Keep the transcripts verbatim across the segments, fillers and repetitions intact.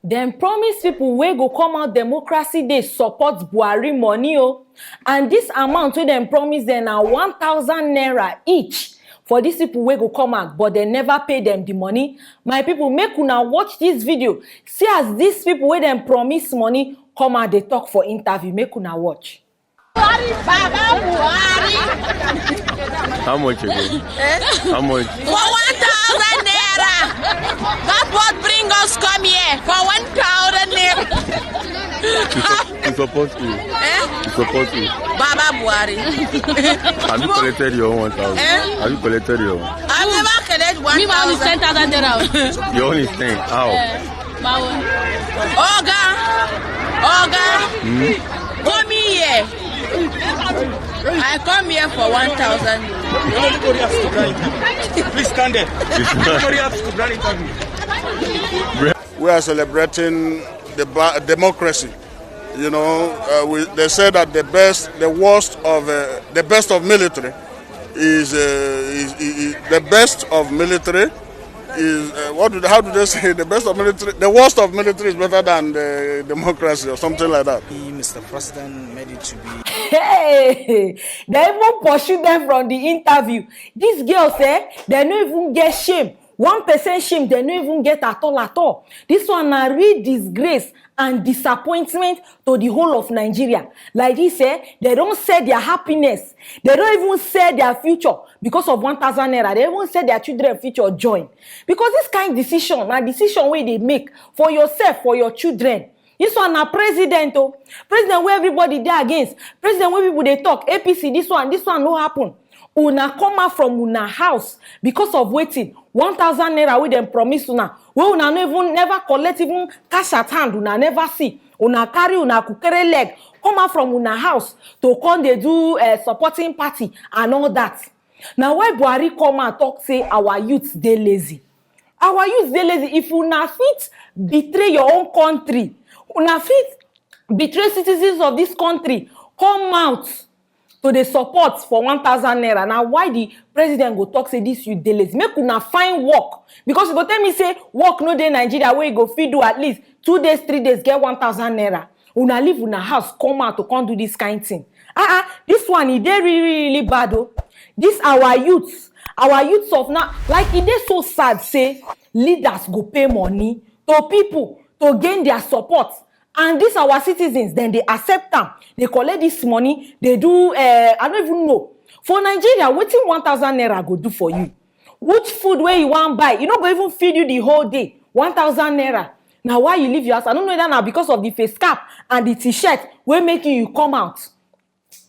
Dem promise people wey go come out Democracy Day support Buhari money o, and this amount wey dem promise dem na one thousand naira each for these people wey go come out, but dem never pay dem the money. My people, make una watch this video, see as these people wey dem promise money come out dey talk for interview, make una watch. How much again? How much? For one thousand naira. That's what bring us come here. For one thousand naira. To support you. Eh? To support you. Baba Buhari. Have you collected your own one thousand? Eh? Have you collected your own? I've never collected one thousand. Me, my own is ten thousand naira. Your own is ten. How? Eh. Oga, Oga, come here. I come here for one thousand. Please stand there. Victoria Scoop, we are celebrating the democracy. You know, uh, we, they say that the best, the worst of uh, the best of military is, uh, is, is, is the best of military is uh, what do they, how do they say the best of military, the worst of military is better than the democracy or something like that. Mister President made it to be. Hey, they even pursue them from the interview. These girls, eh, they no even get shame. One percent shame they no even get at all at all. This one na real disgrace and disappointment to the whole of Nigeria. Like this, eh, they don't sell their happiness. They don't even sell their future because of one thousand naira. They even sell their children future join. Because this kind decision, na decision wey they make for yourself, for your children. This one na president o. President wey everybody dey against. President wey people dey talk, A P C, this one, this one no happen. Una come out from una house because of wetin? One thousand naira wey dem promise una, wey una no even never collect even cash at hand, una never see. Una carry una kukere leg come out from una house to come dey do uh, supporting party and all that. Na why Buhari come out talk say our youth dey lazy. Our youth dey lazy. If una fit betray your own country, una fit betray citizens of this country, come out to dey support for one thousand naira. Na why the president go talk say this youth dey lazy. Make una find work, because you go tell me say work no dey Nigeria wey you go fit do at least two days, three days, get one thousand naira. Una leave una house, come out to come do this kind thing. Ah ah, this one e dey really really bad o. This our youth, our youth of now, like e dey so sad say leaders go pay money to people to gain their support, and this our citizens dem dey accept am, dey collect this money, dey do uh, I no even know. For Nigeria, wetin one thousand naira go do for you? Which food wey you wan buy, e no go even feed you the whole day. One thousand naira. Na why you leave your house? I no know whether na because of the face cap and the t-shirt wey make you you come out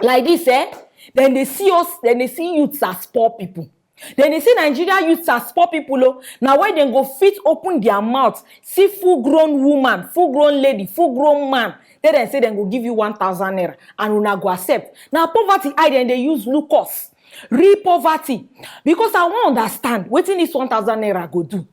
like this, eh? Then they see us, then they see youths as poor people. Then they see Nigeria youths as poor people. Oh. Now why then go fit open their mouth, see full grown woman, full grown lady, full grown man. Then they say they go give you one thousand naira and una go accept. Now poverty, I then they use Lucas. Real poverty. Because I won't understand. Waiting this one thousand naira go do.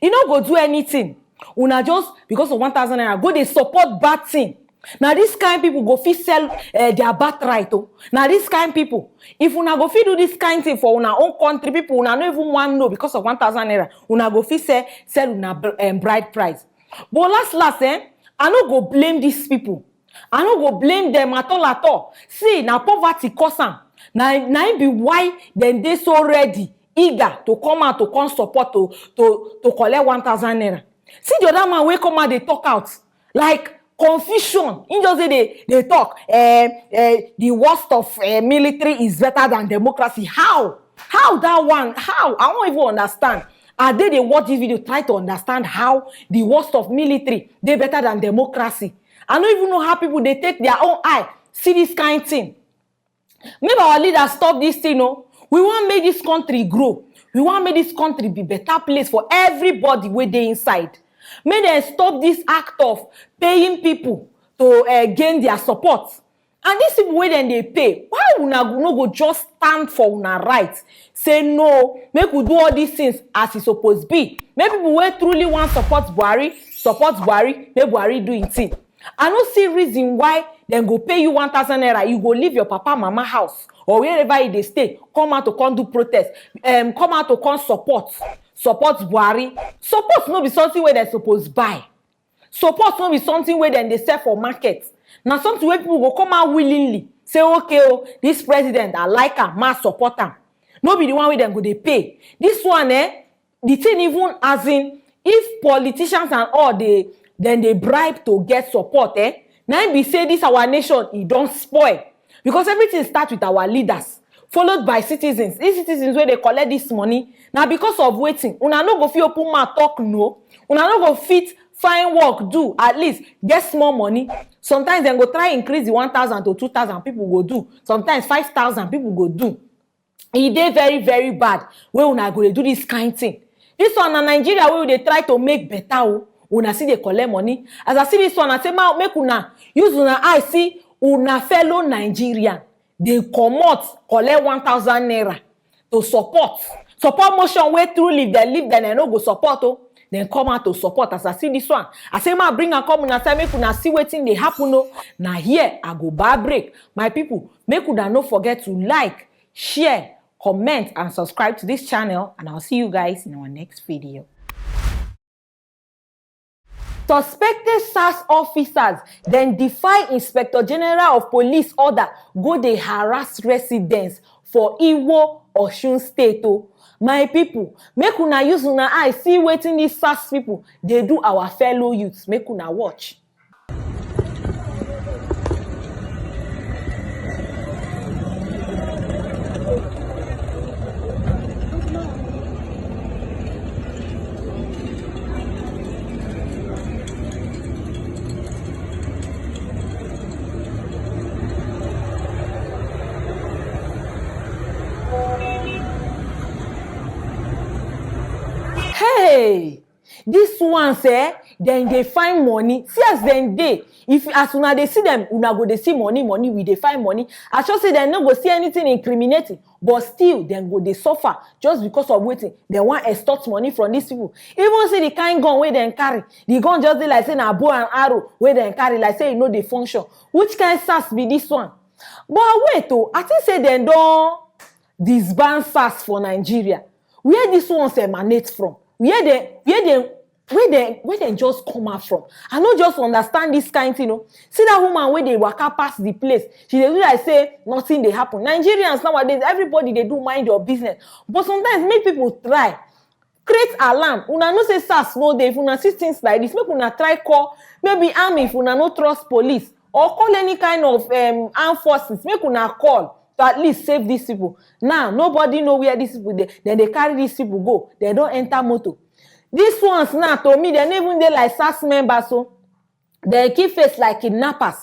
E no go do anything. Una just because of one thousand naira go dey support bad thing. Na this kind people go fit sell uh, their birthright o. Na this kind people, if una go fit do this kind thing for una own country, people una no even wan know because of one thousand naira, una go fit sell sell una um, bride price. But last last, eh, I no go blame these people. I no go blame them at all at all. See, na poverty cause am. Na na im be why dem dey so ready, eager to come out to come support to to to collect one thousand naira. See the other man wey come out dey talk out like confusion. He just dey dey dey talk. Eh, eh, the worst of eh, military is better than democracy. How? How that one? How? I won't even understand. I dey dey watch this video, try to understand how the worst of military dey better than democracy. I no even know how people dey take their own eye see this kind thing. Make our leaders stop this thing o. We wan make this country grow. We wan make this country be better place for everybody wey dey inside. Make dem stop this act of paying people to uh, gain their support. And these people wey dem dey pay, why una no go just stand for una right, say no, make we do all these things as e suppose be? Make people wey truly wan support Buhari support Buhari, make Buhari do im thing. I no see reason why dem go pay you one thousand naira, you go leave your papa mama house or wherever you dey stay, come out to come do protest, um, come out to come support support Buhari. Support no be something wey dem suppose buy. Support no be something wey dem dey sell for market. Na something wey people go come out willingly say, "Okay o, this president, I like am, ma support am." No be the one wey dem go dey pay. This one, eh, the thing even as in, if politicians and all dey, dem dey bribe to get support, eh, na im be say this our nation, e don spoil. Because everything start with our leaders, followed by citizens. These citizens wey dey collect this money, na because of wetin? Una no go fit open mouth talk no. Una no go fit find work do, at least get small money. Sometimes dem go try increase the one thousand to two thousand, people go do. Sometimes five thousand, people go do. E dey very, very bad wey una go dey do this kind thing. This one na Nigeria wey we dey try to make better o. Una still dey collect money. As I see this one, I say, ma, make una use una eye see una fellow Nigerian dey comot, collect one thousand naira to support. Support motion wey truly, if dem leave, dem no go support o. Dem come out to support. As I see this one, I say, ma, bring am come una side, make una see wetin dey happen o. Na here I go bar break. My people, make una no forget to like, share, comment, and subscribe to this channel, and I'll see you guys in our next video. Suspected SARS officers dem defy Inspector General of Police order, go dey harass residents for Iwo, Osun State o. My people, make una use una eye see wetin these SARS people dey do our fellow youths. Make una watch. Hey! These ones, eh, dem dey find money. See as dem dey. If, as una dey see dem, una go dey see money, money, we dey find money. I sure say dem no go see anything incriminating, but still dem go dey suffer just because of wetin? Dem wan extort money from these people. Even see the kind gun wey dem carry. The gun just dey like say na bow and arrow wey dem carry, like say e no dey function. Which kind SARS be this one? But wait o, I think say dem don disband SARS for Nigeria. Where these ones emanate from? Where dem, where dem, where dem, where dem just come out from? I no just understand this kind thing o. See that woman wey dey waka pass the place. She dey do like say nothing dey happen. Nigerians nowadays, everybody dey do mind your business. But sometimes make people try create alarm. Una know say SARS no dey. If una see things like this, make una try call maybe army if una no trust police, or call any kind of, um, armed forces. Make una call to at least save these people. Now, nobody know where these people dey. Dem dey carry these people go. Dem don enter motor. These ones now, to me, dem no even dey like SARS members o. Dem keep face like kidnappers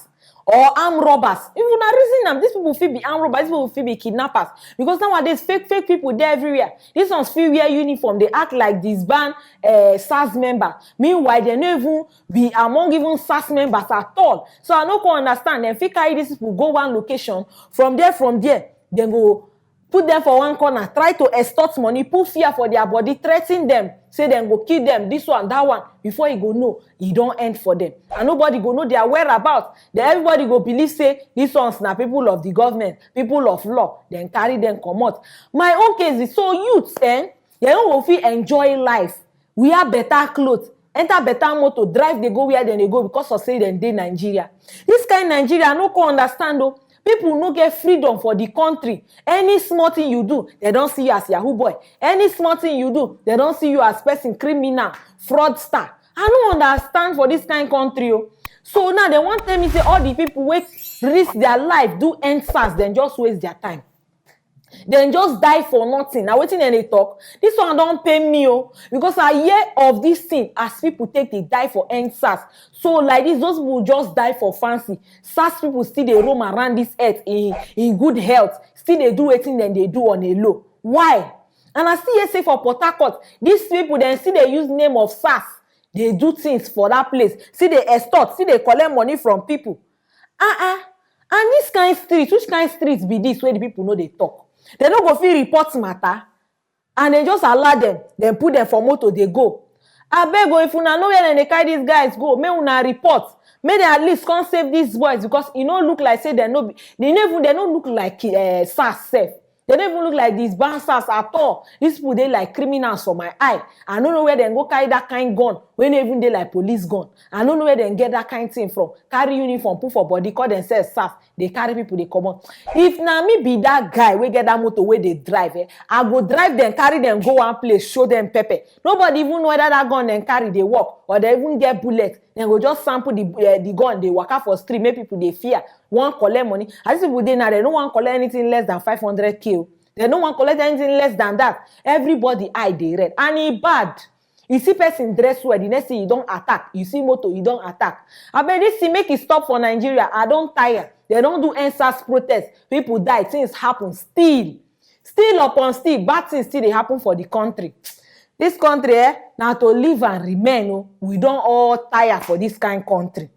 or armed robbers. If una reason am, these people fit be armed robbers, these people fit be kidnappers. Because nowadays, fake, fake people dey everywhere. These ones fit wear uniform, dey act like disband, eh, SARS member. Meanwhile, dem no even be among even SARS members at all. So I no come understand. Dem fit carry these people go one location. From there, from there, dem go put dem for one corner, try to extort money, put fear for their body, threaten dem, say dem go kill dem, this one, that one. Before you go know, e don end for dem. And nobody go know their whereabouts. Then everybody go believe say these ones na people of the government, people of law. Dem carry dem comot. My own case is, so youths, eh, dem no go fit enjoy life, wear better cloth, enter better motor, drive dey go where dem dey go because of say dem dey Nigeria. This kind Nigeria, I no come understand o. People no get freedom for the country. Any small thing you do, dem don see you as yahoo boy. Any small thing you do, dem don see you as person, criminal, fraudster. I no understand for this kind country o. So now dem wan tell me say all the people wey risk their life do EndSARS, dem just waste their time. Dem just die for nothing. Na wetin dem dey talk. This one don pain me o, because I hear of this thing as people take dey die for EndSARS. So like this, those people just die for fancy. SARS people still dey roam around this earth in, in good health, still dey do wetin dem dey do on a low. Why? And I still hear say for Port Harcourt, these people dem still dey use name of SARS dey do things for that place, still dey extort, still dey collect money from people. Ah ah. And this kind street, which kind street be this wey the people no dey talk? Dem no go fit report matter, and dem just allow dem, dem put dem for motor dey go. Abeg o, if una know where dem dey carry these guys go, make una report. Make dem at least come save these boys, because e no look like say dem no be, dem no even, dem no look like, eh, SARS sef. Dem no even look like these bad SARS at all. These people dey like criminals for my eye. I no know where dem go carry that kind gun wey no even dey like police gun. I no know where dem get that kind thing from. Carry uniform, put for body, call themselves sars, dey carry people dey comot. If na me be that guy wey get that motor wey dey drive, eh, I go drive dem, carry dem go one place, show dem pepper. Nobody even know whether that gun dem carry dey work or dem even get bullet. Dem go just sample the, eh, the gun, dey waka for street, make people dey fear, wan collect money. As these people dey now, dem no wan collect anything less than five hundred k o. Dem no wan collect anything less than that. Everybody eye dey red, and e bad. You see person dress well, the next thing you don attack. You see motor, you don attack. Abeg, this thing make e stop for Nigeria. I don tire. Dem don do endsars protest, people die, things happen. Still, still upon still, bad things still dey happen for the country. This country, eh, na to live and remain o. We don all tire for this kind country.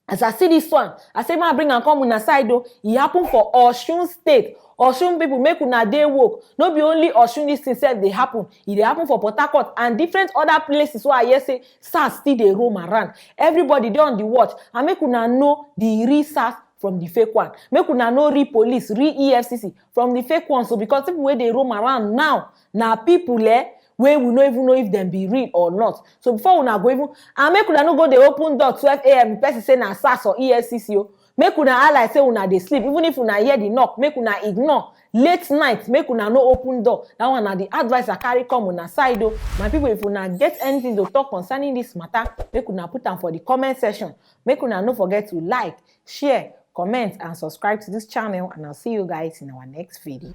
As I see this one, I say, ma, bring am come una side o. E happen for Osun State. Osun people, make una dey woke. No be only Osun this thing sef dey happen. E dey happen for Port Harcourt and different other places wey I hear say sars still dey roam around. Everybody dey on the watch, and make una know the real sars from the fake one. Make una know real police, real E F C C from the fake one. So, because people wey dey roam around now na people, eh, wey we no even know if dem be real or not. So before una go even, and make una no go dey open door twelve a.m., person say na sars or E F C C o. Make una act like say una dey sleep. Even if una hear the knock, make una ignore. Late night, make una no open door. That one na the advice I carry come una side o. My people, if una get anything to talk concerning this matter, make una put am for the comment section. Make una no forget to like, share, comment, and subscribe to this channel, and I'll see you guys in our next video.